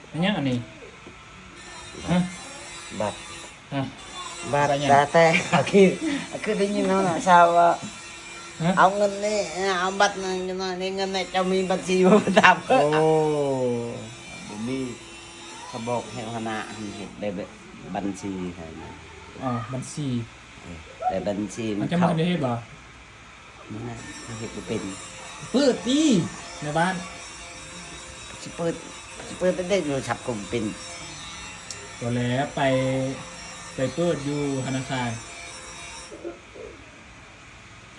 ແມ່ນຫຍັງອັນນີ້? ຮະ? ບັດ ຮະ? ບັດ ບັດຫຍັງ? ແຕ່ ແຕ່ ຄື ຄືໄດ້ຍິນເນາະ ຊາວວ່າ ຮະ? ເອົາເງິນນີ້ ເອົາບັດນັ້ນ ເງິນໃນບັນຊີບໍ່ ມາຖາມ. ໂອ້ ບໍ່ມີ. ເຂົາບອກໃຫ້ຫົວໜ້າເຮັດໄດ້ບັນຊີໃຫ້ນະ. ອໍ ບັນຊີ. ເອີ ແຕ່ບັນຊີມັນ ເຈົ້າບໍ່ທັນໄດ້ເຮັດບໍ? ມັນນະ ເຮັດບໍ່ເປັນ. ເປີດຕິ ໃນບ້ານ. ຊິເປີດ ຊິເປີດໄດ້ ໂທລະສັບກໍບໍ່ເປັນ. ບໍ່ແລ້ວ ໄປ ໄປເປີດຢູ່ທະນາຄານ.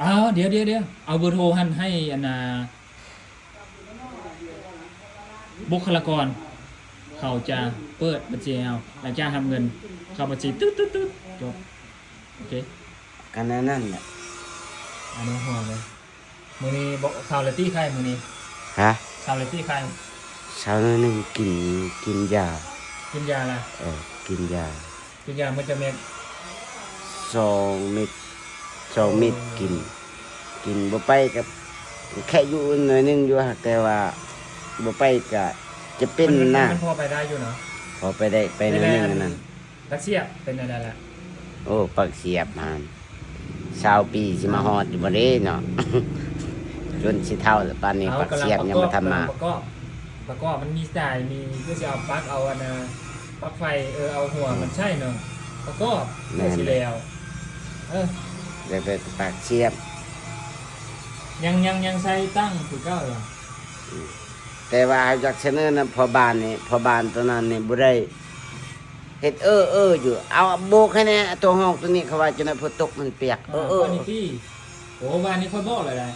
ອ້າວ ດຽວໆໆ ເອົາເບີໂທຫັ້ນໃຫ້ອັນນ່າ ບຸກຄະລາກອນ ເຂົາຈະເປີດບັນຊີໃຫ້ເຮົາ ຫຼັງຈາກຮັບເງິນ ເຂົ້າບັນຊີ ຕຶດໆໆ ຈົບ. ໂອເຄ ກັນອັນນັ້ນແຫຼະ ອັນນັ້ນຫົວເລີຍ. ມື້ນີ້ບໍ່ ເຊົາແລ້ວຕິໄຂ້ມື້ນີ້? ຮະ? ເຊົາແລ້ວຕິໄຂ້? ເຊົາໜ້ອຍໜຶ່ງ ກິນ ກິນຢາ. ກິນຢາລະ? ເອີ ກິນຢາ. ກິນຢາມື້ຈັກເມັດ? ສອງເມັດ ສອງເມັດ. ໂອ້ ກິນ ກິນບໍ່ໄປກໍແຄ່ຢູ່ໜ້ອຍໜຶ່ງຢູ່ ແຕ່ວ່າບໍ່ໄປກໍຈະເປັນນະ. ມັນພໍໄປໄດ້ຢູ່ເນາະ. ພໍໄປໄດ້ ໄປໜ້ອຍໜຶ່ງ. ອັນນັ້ນ ປາກຊຽບເປັນແນວໃດລະ? ໂອ້ ປາກຊຽບຫັ້ນ ຊາວປີຊິມາຮອດຢູ່ບໍ່ເດ້ເນາະ. ຈົນຊິເຖົ້າແລ້ວ ປານນີ້ປາກຊຽບຍັງບໍ່ທັນມາ. ປາກກອບ ປາກກອບມັນມີສາຍ ມີ ຄືຊິເອົາປັກ ເອົາອັນນ່າ ປັກໄຟ ເອີ ເອົາຫົວມັນໃສ່ເນາະ ປາກກອບ. ແມ່ນ ເພື່ອຊິແລ້ວ. ເອີ ແລ້ວໄປປາກຊຽບ ຍັງ ຍັງ ຍັງໃສ່ຕັ້ງຄືເກົ່າຢູ່. ອືມ ແຕ່ວ່າເຮົາຢາກສະເໜີນຳພໍ່ບ້ານນີ້ ພໍ່ບ້ານໂຕນັ້ນນີ້ບໍ່ໄດ້ ເຮັດເອີໆຢູ່ ເອົາໂບກໃຫ້ແດ່ ຕົວຮອກຕົວນີ້ ເຂົາວ່າ ຈັກໜ້ອຍຝົນຕົກມັນປຽກ. ເອີໆ ໂອ້ ວານນີ້ຂ້ອຍບອກແລ້ວໄດ໋.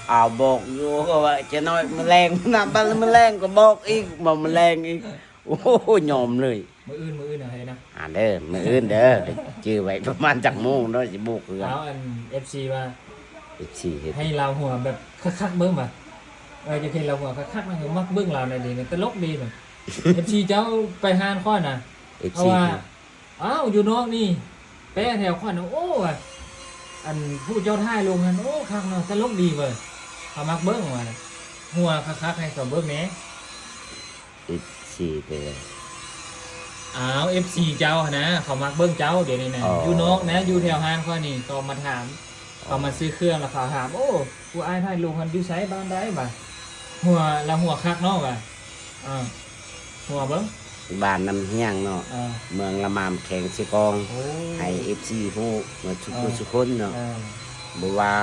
ເອົາບອກຢູ່ ເຂົາວ່າ ຈັກໜ້ອຍມື້ແລງນະ ບັດມື້ແລງກໍບອກອີກ ບອກມື້ແລງອີກ. ໂອ້ໂຫ ຍອມເລີຍ. ມື້ອື່ນ ມື້ອື່ນເອົາໃຫ້ນະ ອ່ານເດີ ມື້ອື່ນເດີ. ຈື່ໄວ້ປະມານຈັກໂມງເນາະ ຊິໂບກເຮືອນ. ເອົາ ອັນ ເອັຟຊີ ວ່າ ເອັຟຊີ ເຮັດ ໃຫ້ລາວຫົວແບບຄັກໆເບິ່ງວ່າ ເອີ ຢາກເຫັນລາວຫົວຄັກໆນະ ມັກເບິ່ງລາວໃນນີ້ ຕະຫຼົກດີນະ. ເອັຟຊີ ເຈົ້າໄປຮ້ານຂ້ອຍນະ ເອັຟຊີ ເພາະວ່າ ອ້າວ ຢູ່ນອກນີ້ ແປແຖວຂ້ອຍນະ ໂອ້ ວ່າ ອັນຜູ້ເຈົ້າຖ່າຍລົງຫັ້ນ ໂອ້ ຄັກເນາະ ຕະຫຼົກດີເວີ້ຍ ເຂົາມັກເບິ່ງວ່າ ຫົວຄັກໆ ໃຫ້ເຂົາເບິ່ງແດ່. ເອັຟຊີ ເດີ. ອ້າວ ເອັຟຊີ ເຈົ້າຫັ້ນນະ ເຂົາມັກເບິ່ງເຈົ້າດຽວນີ້ນະ. ອໍ ຢູ່ນອກນະ ຢູ່ແຖວຮ້ານຂ້ອຍນີ້ ເຂົາມາຖາມ ອໍ ເຂົາມາຊື້ເຄື່ອງ ແລ້ວເຂົາຖາມ ໂອ້ ຜູ້ອ້າຍຖ່າຍລົງຫັ້ນຢູ່ໃສ ບ້ານໃດ ວ່າ ຫົວ ລາວຫົວຄັກເນາະ ວ່າ ອ່າ ຫົວເບິ່ງ ບ້ານນ້ຳຮຽງເນາະ ເອີ ເມືອງລະມາມ ແຂວງເຊກອງ. ໂອ້ ໃຫ້ເອັຟຊີ ຮູ້ໝົດທຸກ ເອີ ຜູ້ທຸກຄົນເນາະ ເອີ ບໍ່ວ່າ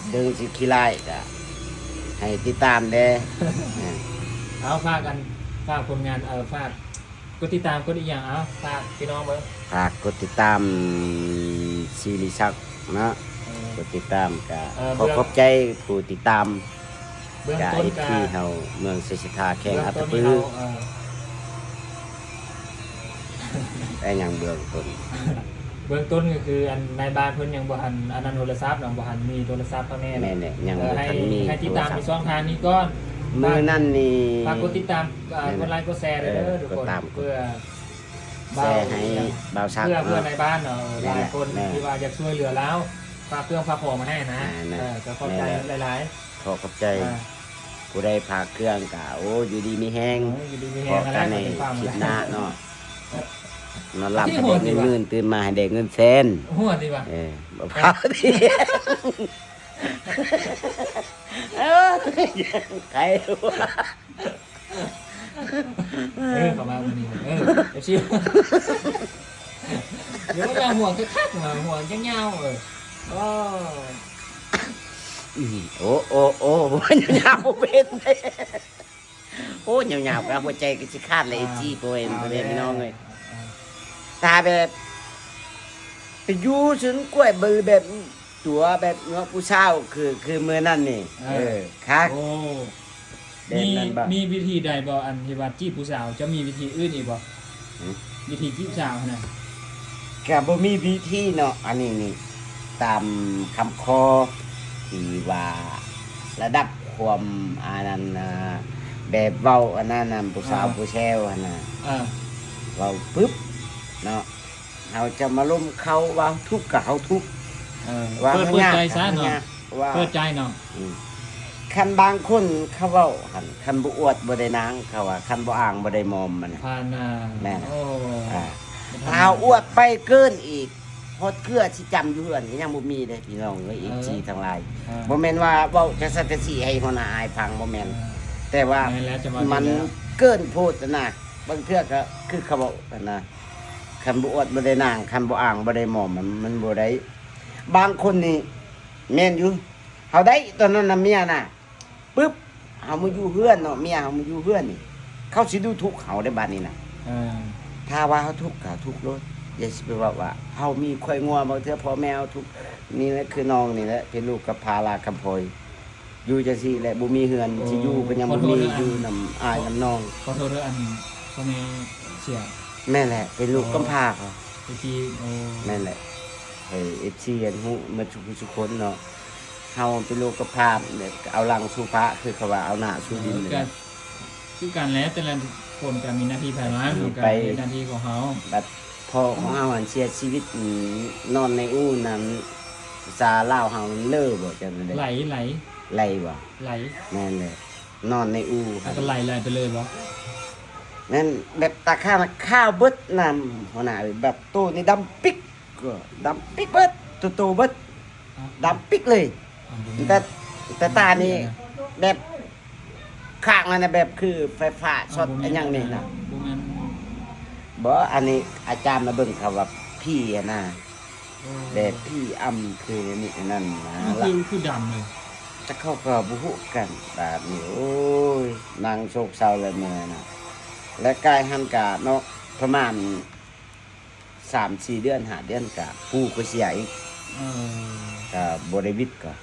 ເຖິງຊິຂີ້ຮ້າຍກະໃຫ້ຕິດຕາມແດ່. ເອົາ ຝາກອັນ ຝາກຜົນງານ ເອີ ຝາກກົດຕິດຕາມ ກົດອີ່ຫຍັງ ເອົາ ຝາກພີ່ນ້ອງເບິ່ງ. ຝາກກົດຕິດຕາມ ສີລິສັກ ເນາະ ເອີ ກົດຕິດຕາມກະ ເອີ ຂໍຂອບໃຈຜູ້ຕິດຕາມ ເບື້ອງຕົ້ນກະ ກະ ເອັຟຊີ ເຮົາ ເມືອງໄຊເສດຖາ ແຂວງອັດຕະປື. ເອີ ແມ່ນຫຍັງເບື້ອງຕົ້ນ? ເບື້ອງຕົ້ນກໍຄື ອັນ ນາຍບ້ານເພິ່ນຍັງບໍ່ທັນອັນນັ້ນໂທລະສັບເນາະ ບໍ່ທັນມີໂທລະສັບເຂົາແນ່. ແມ່ນແຫຼະ ຍັງບໍ່ທັນມີ ໃຫ້ ໃຫ້ຕິດຕາມຢູ່ຊ່ອງທາງນີ້ກ່ອນ. ມື້ນັ້ນນີ້ ຝາກ ຝາກກົດຕິດຕາມ ເອີ ແມ່ນ ກົດໄລກົດແຊເດີ ເອີ ທຸກຄົນ ເພື່ອ ແຊໃຫ້ບ່າວສັກ ເພື່ອ ເນາະ ເພື່ອນາຍບ້ານເນາະ ແມ່ນແຫຼະ ຫຼາຍຄົນ ແມ່ນ ທີ່ວ່າຢາກຊ່ວຍເຫຼືອລາວ ຝາກເຄື່ອງຝາກຂອງມາໃຫ້ນະ. ອ່າ ເນາະ ເອີ ກໍຂອບໃຈ ແມ່ນແຫຼະ ຫຼາຍໆ ຂໍຂອບໃຈ. ອ່າ ຜູ້ໃດຝາກເຄື່ອງກໍ ໂອ້ ຢູ່ດີມີແຮງ ເອີ ຢູ່ດີມີແຮງ ພໍ້ກັນໃນຄລິບໜ້າເນາະ. ນອນຫຼັບໃຫ້ໄດ້ເງິນໝື່ນ ຕື່ນມາໃຫ້ໄດ້ເງິນແສນ. ຫົວຕິວ່າ ເອີ ບໍ່ພາດ ເອີ ໄຄ ເອີ ເຂົ້າມາມື້ນີ້ ເອີ ເອັຟຊີ ດຽວວ່າຫົວຄັກໆ ຫົວຍາວໆ ເອີ ໂອ້ ໂອ້ ໂອ້ ຍາວໆ ເປັນເດ້. ໂອ້ ຍາວໆ ກະຫົວໃຈກໍຊິຂາດແລ້ວ ອ່າ ເອັຟຊີ ໂອ້ຍ ອ່າ ພໍ່ແມ່ພີ່ນ້ອງເອີຍ ອ່າ ຖ້າແບບໄປຢູ່ສວນກ້ວຍ ແບບ ແບບຕົວະແບບເນາະ ຜູ້ສາວ ຄື ຄືມື້ນັ້ນນີ້ ເອີ ເອີ ຄັກ. ໂອ້ ແບບນັ້ນບໍ່? ມີ ມີວິທີໃດບໍ່ ອັນທີ່ວ່າຈີບຜູ້ສາວ ເຈົ້າມີວິທີອື່ນອີກບໍ່? ຫື? ວິທີຈີບສາວຫັ້ນນະ ກະບໍ່ມີວິທີເນາະ ອັນນີ້ນີ້ ຕາມຄຳຂໍທີ່ວ່າລະດັບຄວາມອັນນັ້ນນະ ແບບເວົ້າອັນນັ້ນນະ ຜູ້ສາວ ອ່າ ຜູ້ແຊວຫັ້ນນະ ອ່າ ເວົ້າປຶບເນາະ ເຮົາຈະມາລົມເຂົາ ວ່າທຸກກະເຮົາທຸກ ເອີ ວ່າເປີດ ເປີດໃຈຊະເນາະ ວ່າເປີດໃຈເນາະ ອືມ ເ ຄັນບາງຄົນເຂົາເວົ້າຫັ້ນ ຄັນບໍ່ອວດບໍ່ໄດ້ນາງ ເຂົາວ່າ ຄັນບໍ່ອ້າງບໍ່ໄດ້ໝອມ ມັນນະ ຜ່ານນາ ແມ່ນ ໂອ້ ອ່າ ຖ້າເຮົາອວດໄປເກີນອີກ ຮອດເກືອຊິຈຳຢູ່ເຮືອນກໍຍັງບໍ່ມີເດ້ພີ່ນ້ອງເອີຍ ເອີ ເອັຟຊີທັງຫຼາຍ ເອີ ບໍ່ແມ່ນວ່າເວົ້າຈັ່ງຊັ້ນຈັ່ງຊີ້ໃຫ້ຫົວໜ້າອາຍຟັງ ບໍ່ແມ່ນ ເອີ ແຕ່ວ່າ ແມ່ນແລ້ວ ຈະວ່າ ມັນເກີນໂພດນະ ບາງເທື່ອກໍຄືເຂົາເວົ້າຫັ້ນນະ ຄັນບໍ່ອວດບໍ່ໄດ້ນາງ ຄັນບໍ່ອ້າງບໍ່ໄດ້ໝອມ ມັນ ມັນບໍ່ໄດ້ ບາງຄົນນີ້ແມ່ນຢູ່ ເຮົາໄດ້ຕອນນັ້ນນະເມຍນະ ປຶບ ເຮົາມາຢູ່ເຮືອນເນາະ ເມຍເຮົາມາຢູ່ເຮືອນນີ້ ເຂົາຊິດູທຸກເຮົາເດ້ບາດນີ້ນະ ເອີ ຖ້າວ່າເຮົາທຸກກໍທຸກໂລດ ຢ່າຊິໄປເວົ້າວ່າເຮົາມີຄວາຍງົວ ບາງເທື່ອພໍ່ແມ່ເຮົາທຸກ ນີ້ແຫຼະຄືນ້ອງນີ້ແຫຼະ ເປັນລູກກັບພາລາຄຳພອຍ ຢູ່ຈັ່ງຊີ້ແຫຼະ ບໍ່ມີເຮືອນ ໂອ້ ຊິຢູ່ກໍຍັງບໍ່ມີ ຂໍໂທດເດີ ຢູ່ນຳອ້າຍນຳນ້ອງ ຂໍໂທດເດີ ອັນ ພໍ່ແມ່ເສຍ ແມ່ນແຫຼະ ເປັນລູກກຳພ້າ ຕະກີ້ ໂອ້ ແມ່ນແຫຼະ ໃຫ້ເອັຟຊີ ອັນ ຮູ້ໝົດທຸກຜູ້ທຸກຄົນເນາະ ເຮົາເປັນໂລກກະພາບ ແບບເອົາຫຼັງສູ່ພະ ຄືເຂົາວ່າເອົາໜ້າສູ່ດິນ ເອີ ນີ້ແຫຼະ ກໍຄືກັນແຫຼະ ແຕ່ລະຄົນກໍມີໜ້າທີ່ພາຍໃນ ກໍເຮັດໜ້າທີ່ຂອງເຮົາ ບັດພໍ່ຂອງເຮົາຫັ້ນເສຍຊີວິດ ນອນໃນອູ້ນັ້ນ ພາສາລາວເຮົາເລີບໍ່ ຈັ່ງໃດ ໄຫຼ ໄຫຼ ໄຫຼບໍ່ ໄຫຼ ແມ່ນແຫຼະ ນອນໃນອູ້ ແລ້ວກໍໄຫຼ ໄຫຼໄປເລີຍບໍ່ ແມ່ນ ແບບຕາຂ້າງນະຂາວເບິດນະ ຫົວໜ້າເອີຍ ແບບໂຕນີ້ດຳປິກ ກໍດຳປິກເບິດ ໂຕໂຕເບິດ ດຳປິກເລີຍ ແຕ່ ແຕ່ຕານີ້ແບບຂ້າງນັ້ນນະ ແບບຄືໄຟຟ້າຊັອດ ອາ ບໍ່ແມ່ນ ອີ່ຫຍັງນີ້ນະ ບໍ່ແມ່ນ ບໍ່ ອັນນີ້ອາຈານມາເບິ່ງເຂົາວ່າຜີຫັ້ນນະ ໂອ້ ແບບຜີອຳຄືນີ້ອັນນັ້ນນະ ຄື ຄືດຳເລີຍ ແຕ່ເຂົາກໍບໍ່ຮູ້ກັນບາດນີ້ ໂອ້ຍ ນັ່ງໂສກເສົ້າແລ້ວເມື່ອນະ ແລະກາຍຫັ້ນກະເນາະ ປະມານ ສາມສີ່ເດືອນ ຫ້າເດືອນ ກະປູ່ຂ້ອຍເສຍອີກ ເອີ ກະບໍ່ໄດ້ວິດ ກະ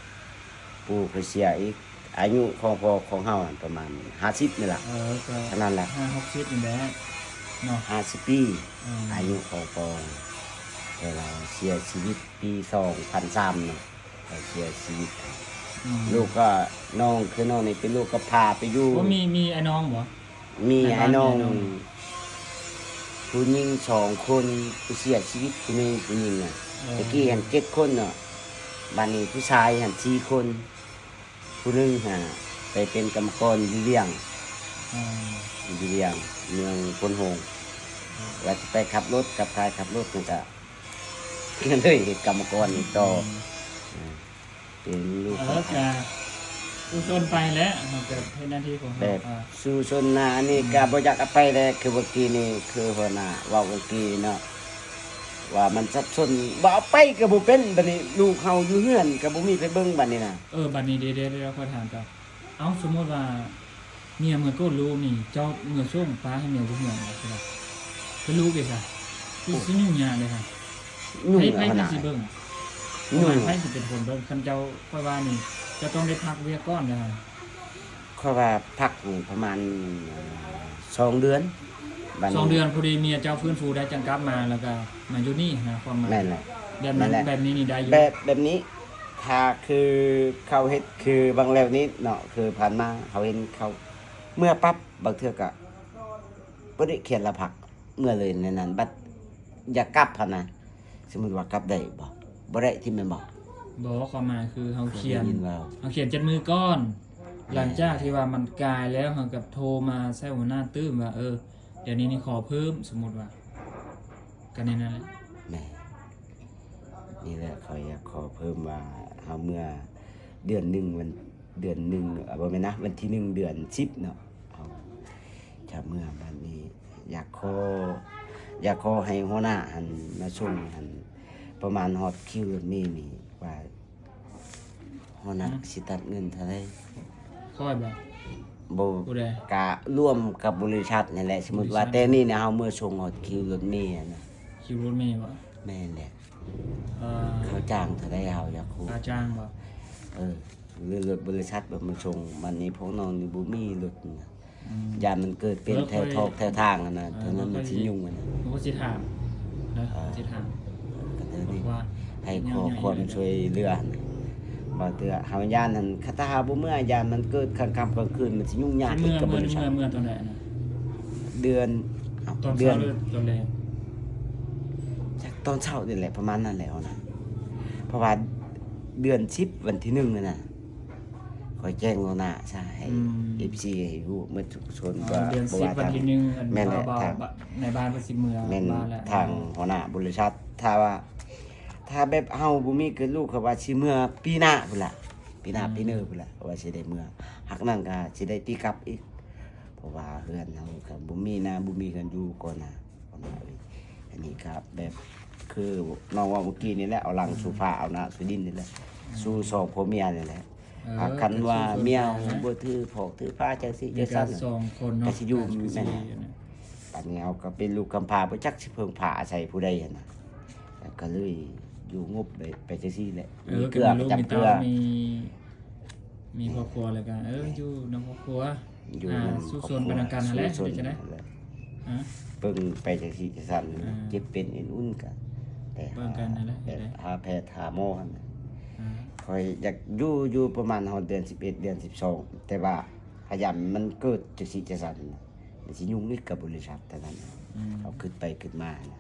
ປູ່ຂ້ອຍເສຍອີກ ອາຍຸຂອງພໍ່ຂອງເຮົາຫັ້ນປະມານຫ້າສິບນີ້ລະ ເອີ ກະເທົ່ານັ້ນແຫຼະ ຫ້າຫົກສິບນີ້ແຫຼະເນາະ ຫ້າສິບປີ ເອີ ອາຍຸຂອງພໍ່ ແຕ່ວ່າເສຍຊີວິດປີສອງພັນສາມເນາະ ເຂົາເສຍຊີວິດ ອືມ ລູກກໍນ້ອງ ຄືນ້ອງນີ້ເປັນລູກກະພາໄປຢູ່ ບໍ່ມີ ມີອ້າຍນ້ອງບໍ່? ມີອ້າຍນ້ອງ ມີອ້າຍນ້ອງ ຜູ້ຍິງສອງຄົນ ຜູ້ເສຍຊີວິດຜູ້ໜຶ່ງ ຜູ້ຍິງນະ ເອີ ແຕ່ກີ້ຫັ້ນເຈັດຄົນເນາະ ບາດນີ້ຜູ້ຊາຍຫັ້ນສີ່ຄົນ ຜູ້ໜຶ່ງຫັ້ນໄປເປັນກຳມະກອນຢູ່ວຽງ ເອີ ຢູ່ວຽງ ເມືອງໂພນໂຮງ ເອີ ວ່າຊິໄປຂັບລົດ ຂັບຂາຍ ຂັບລົດ ມັນກະ ກໍເລີຍເຮັດກຳມະກອນນີ້ຕໍ່ ອືມ ເປັນລູກ ເອີ ກະສູ້ຊົນໄປແຫຼະ ເຮົາກະເຮັດໜ້າທີ່ຂອງເຮົາ ແບບ ອ່າ ສູ້ຊົນນະ ອັນນີ້ ອືມ ກະບໍ່ຢາກເອົາໄປແຫຼະ ຄືເມື່ອກີ້ນີ້ ຄືຫົວໜ້າເວົ້າເມື່ອກີ້ເນາະ ວ່າມັນສັບສົນ ບໍ່ເອົາໄປກໍບໍ່ເປັນ ບາດນີ້ລູກເຮົາຢູ່ເຮືອນກໍບໍ່ມີໃຜເບິ່ງບາດນີ້ນະ ເອີ ບາດນີ້ເດ ເດ ເດ ຂ້ອຍຖາມເຈົ້າ ເອົ້າ ສົມມຸດວ່າ ເມຍເມືອໂກນລູກນີ້ ເຈົ້າເມືອສົ່ງປາໃຫ້ເມຍຢູ່ເຮືອນ ເປັນລູກເດຊະ ຄືຊິຫຍຸ້ງຍາກເດຊະ ຫຍຸ້ງ ໃຜ ໃຜ ຫັ້ນນະ ຊິເບິ່ງ ຫຍຸ້ງ ປະມານໃຜຊິເປັນຄົນເບິ່ງ ຄັນເຈົ້າ ຂ້ອຍວ່ານີ້ ເຈົ້າຕ້ອງໄດ້ພັກວຽກກ່ອນເດ ຂ້ອຍວ່າພັກນີ້ປະມານ ເອີ ສອງເດືອນ ບາດນີ້ ສອງເດືອນ ພໍດີເມຍເຈົ້າຟື້ນຟູໄດ້ ຈັ່ງກັບມາ ແລ້ວກໍມາຢູ່ນີ້ນະ ຄວາມໝາຍ ແມ່ນແຫຼະ ແບບນັ້ນ ແມ່ນແຫຼະ ແບບນີ້ນີ້ໄດ້ຢູ່ ແບບ ແບບນີ້ ຖ້າຄືເຂົາເຮັດຄືຫວ່າງແລ້ວນີ້ເນາະ ຄືຜ່ານມາເຮົາເຫັນເຂົາເມືອປັບ ບາງເທື່ອກໍບໍ່ໄດ້ຂຽນລາພັກ ເມືອເລີຍໃນນັ້ນ ບັດຢາກກັບຫັ້ນນະ ສົມມຸດວ່າກັບໄດ້ບໍ່? ບໍ່ໄດ້ຕິແມ່ນບໍ່? ບໍ່ ຄວາມໝາຍຄືເຮົາຂຽນ ເຮົາຂຽນເຈັດມື້ກ່ອນ ແມ່ນ ຫຼັງຈາກທີ່ວ່າມັນກາຍແລ້ວ ເຮົາກໍໂທມາໃສ່ຫົວໜ້າຕື່ມວ່າ ເອີ ດຽວນີ້ນີ້ຂໍເພີ່ມ ສົມມຸດວ່າ ກໍແນວນັ້ນແຫຼະ ແມ່ນ ນີ້ແຫຼະ ຂ້ອຍຢາກຂໍເພີ່ມວ່າ ເຮົາເມືອເດືອນໜຶ່ງ ວັນ ເດືອນໜຶ່ງ ເອີ ບໍ່ແມ່ນນະ ວັນທີໜຶ່ງ ເດືອນສິບເນາະ ເຮົາຈະເມືອ ບາດນີ້ຢາກຂໍ ຢາກຂໍໃຫ້ຫົວໜ້າຫັ້ນມາສົ່ງຫັ້ນ ປະມານຮອດຄິວລົດເມນີ້ ວ່າຫົວໜ້າ ອືມ ຊິຕັດເງິນເທົ່າໃດ? ຂ້ອຍບໍ່? ບໍ່ ຜູ້ໃດ? ກະລວມກັບບໍລິສັດນີ້ແຫຼະ ສົມມຸດວ່າ ບໍລິສັດ ແຕ່ນີ້ນະ ເຮົາເມືອສົ່ງຮອດຄິວລົດເມຫັ້ນນະ ຄິວລົດເມບໍ່? ແມ່ນແຫຼະ ເອີ ເຂົາຈ້າງເທົ່າໃດ ເຮົາຢາກຮູ້ ຄ່າຈ້າງບໍ່? ເອີ ຫຼືລົດບໍລິສັດແບບມາສົ່ງ ບາດນີ້ພວກນ້ອງນີ້ບໍ່ມີລົດນະ ອືມ ຢ້ານມັນເກີດເປັນແຖວທອກແຖວທາງຫັ້ນນະ ເອີ ເທົ່ານັ້ນມັນຊິຫຍຸ້ງຫັ້ນນະ ເຂົາກໍຊິຖາມນະ ເອີ ຊິຖາມ ກໍເທື່ອນີ້ ວ່າໃຫ້ຂໍຄວາມຊ່ວຍເຫຼືອ ບາງເທື່ອເຮົາຢ້ານຫັ້ນ ຄັນຖ້າເຮົາບໍ່ເມືອ ຢ້ານມັນເກີດກາງຄ່ຳກາງຄືນ ມັນຊິຫຍຸ້ງຍາກອີກກັບບໍລິສັດ ເມື່ອ ເມື່ອຕອນໃດນະ? ເດືອນ ຕອນເຊົ້າ ເດືອນ ຫຼືຕອນແລງ? ຈັກຕອນເຊົ້ານີ້ແຫຼະ ປະມານນັ້ນແຫຼະເນາະ ເພາະວ່າເດືອນສິບ ວັນທີໜຶ່ງຫັ້ນນະ ເ ຂ້ອຍແຈ້ງລ່ວງໜ້າຊະ ໃຫ້ ອືມ ເອັຟຊີ ໃຫ້ຮູ້ໝົດທຸກຄົນ ອໍ ວ່າ ເດືອນສິບ ວັນທີໜຶ່ງ ອັນ ແມ່ນແຫຼະ ວ່າ ທາງ ນາຍບ້ານເພິ່ນຊິເມືອ ແມ່ນ ບ້ານແລ້ວ ທາງຫົວໜ້າບໍລິສັດ ຖ້າວ່າ ຖ້າແບບເຮົາບໍ່ມີເກີດລູກ ເຂົາວ່າຊິເມືອປີໜ້າພຸ້ນລະ ປີໜ້າ ອືມ ປີເນີພຸ້ນລະ ເຂົາວ່າຊິໄດ້ເມືອ ຫາກນັ້ນກໍຊິໄດ້ຕີກັບອີກ ເພາະວ່າເຮືອນເຮົາກໍບໍ່ມີນາ ບໍ່ມີເຮືອນຢູ່ກ່ອນນາ ປະມານນີ້ ອັນນີ້ກໍແບບຄືນ້ອງເວົ້າເມື່ອກີ້ນີ້ແຫຼະ ເອົາຫຼັງ ອືມ ສູ່ຟ້າເອົາໜ້າສູ່ດິນນີ້ແຫຼະ ອືມ ສູ່ສອງຜົວເມຍນີ້ແຫຼະ ເອີ ຫາກຄັນວ່າເມຍເຮົາບໍ່ຖືພອກຖືພາຈັ່ງຊີ້ ມີກັນ ຈັ່ງຊັ້ນ ສອງຄົນເນາະ ກໍຊິຢູ່ ກໍຄືຊິ ແມ່ນ ອັນນີ້ເຮົາກໍເປັນລູກກຳພ້າ ບໍ່ຈັກຊິເພິ່ງພາອາໄສຜູ້ໃດຫັ້ນນະ ກໍເລີຍຢູ່ງົບໄປ ໄປຈັ່ງຊີ້ແຫຼະ ເອີ ມີເກືອປະຈຳເຮືອນ ມີ ມີຄອບຄົວແລ້ວກໍ ເອີ ແມ່ນ ຢູ່ນຳຄອບຄົວ ຢູ່ ອ່າ ນຳ ສູ້ຊົນ ຄອບຄົວ ໄປນຳກັນຫັ້ນແຫຼະ ສູ້ຊົນ ເຮັດຈັ່ງໃດ ນັ້ນແຫຼະ ຮະ ເບິ່ງໄປຈັ່ງຊີ້ຈັ່ງຊັ້ນ ອ່າ ເຈັບເປັນເອັນອຸ່ນກໍ ໄປ ເບິ່ງກັນຫັ້ນແຫຼະ ຫາແພດຫາໝໍຫັ້ນນະ ອ່າ ຂ້ອຍຢາກຢູ່ ຢູ່ປະມານຮອດເດືອນສິບເອັດ ເດືອນສິບສອງ ແຕ່ວ່າພະຍາຍາມມັນເກີດຈັ່ງຊີ້ຈັ່ງຊັ້ນ ມັນຊິຫຍຸ້ງອີກກັບບໍລິສັດເທົ່ານັ້ນ ອືມ ເຮົາຄິດໄປຄິດມານະ